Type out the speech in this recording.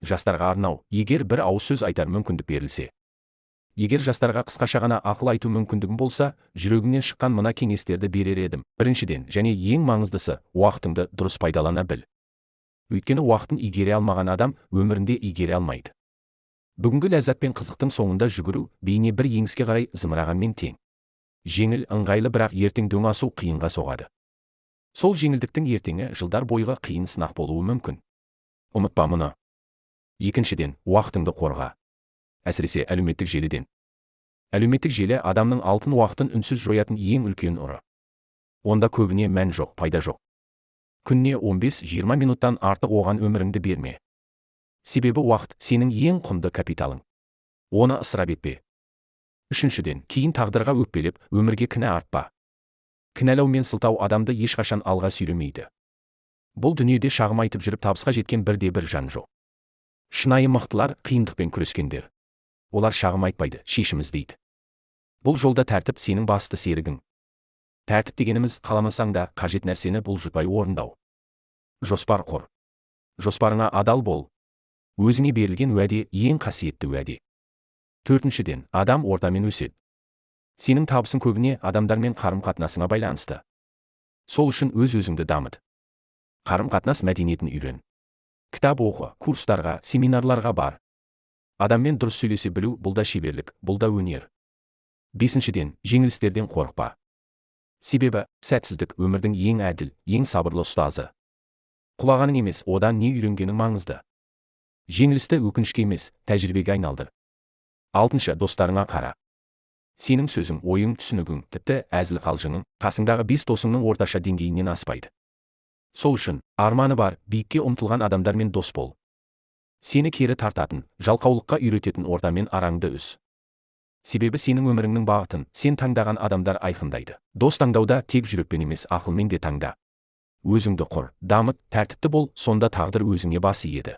Жастарға арнау, егер бір ауыз сөз айтар мүмкіндік берілсе. Егер жастарға қысқаша ғана ақыл айту мүмкіндігім болса, жүрегімнен шыққан мына кеңестерді берер едім. Біріншіден, және ең маңыздысы, уақытыңды дұрыс пайдалана біл. Өйткені уақытын игере алмаған адам өмірінде игере алмайды. Бүгінгі ләззат пен қызықтың соңында жүгіру, бейне бір еңіске қарай зымырағанмен тең. Жеңіл, ыңғайлы, бірақ ертең дөң асу қиынға соғады. Сол жеңілдіктің ертеңі жылдар бойғы қиын сынақ болуы мүмкін. Ұмытпа мұны. Екіншіден, уақытыңды қорға. Әсіресе әлеуметтік желіден. Әлеуметтік желі адамның алтын уақытын үнсіз жоятын ең үлкен ұры. Онда көбіне мән жоқ, пайда жоқ. Күніне 15-20 минуттан артық оған өміріңді берме. Себебі уақыт сенің ең құнды капиталың. Оны ысырап етпе. Үшіншіден, кейін тағдырға өкпелеп, өмірге кінә артпа. Кінәлау мен сылтау адамды ешқашан алға сүйремейді. Бұл дүниеде шағым айтып жүріп табысқа жеткен бірде бір жан жоқ. Шынайы мықтылар қиындықпен күрескендер. Олар шағым айтпайды, шешім іздейді. Бұл жолда тәртіп сенің басты серігің. Тәртіп дегеніміз қаламасаң да қажет нәрсені бұлжытпай орындау. Жоспар құр. Жоспарыңа адал бол. Өзіңе берілген уәде ең қасиетті уәде. Төртіншіден, адам ортамен өседі. Сенің табысың көбіне адамдармен қарым-қатынасыңа байланысты. Сол үшін өз-өзіңді дамыт. Қарым-қатынас мәдениетін үйрен. Кітап оқы, курстарға, семинарларға бар. Адаммен дұрыс сөйлесе білу бұл да шеберлік, бұл да өнер. Бесіншіден, жеңілістерден қорықпа. Себебі сәтсіздік өмірдің ең әділ, ең сабырлы ұстазы. Құлағаның емес, одан не үйренгенің маңызды. Жеңілісті өкінішке емес, тәжірибеге айналдыр. Алтыншы, достарыңа қара. Сенің сөзің, ойың, түсінігің, тіпті әзіл қалжыңың қасыңдағы 5 досыңның орташа деңгейінен аспайды. Сол үшін арманы бар, биікке ұмтылған адамдармен дос бол. Сені кері тартатын, жалқаулыққа үйрететін ортамен араңды үз. Себебі сенің өміріңнің бағытын сен таңдаған адамдар айқындайды. Дос таңдауда тек жүрекпен емес, ақылмен де таңда. Өзіңді құр, дамыт, тәртіпті бол, сонда тағдыр өзіңе бас иеді.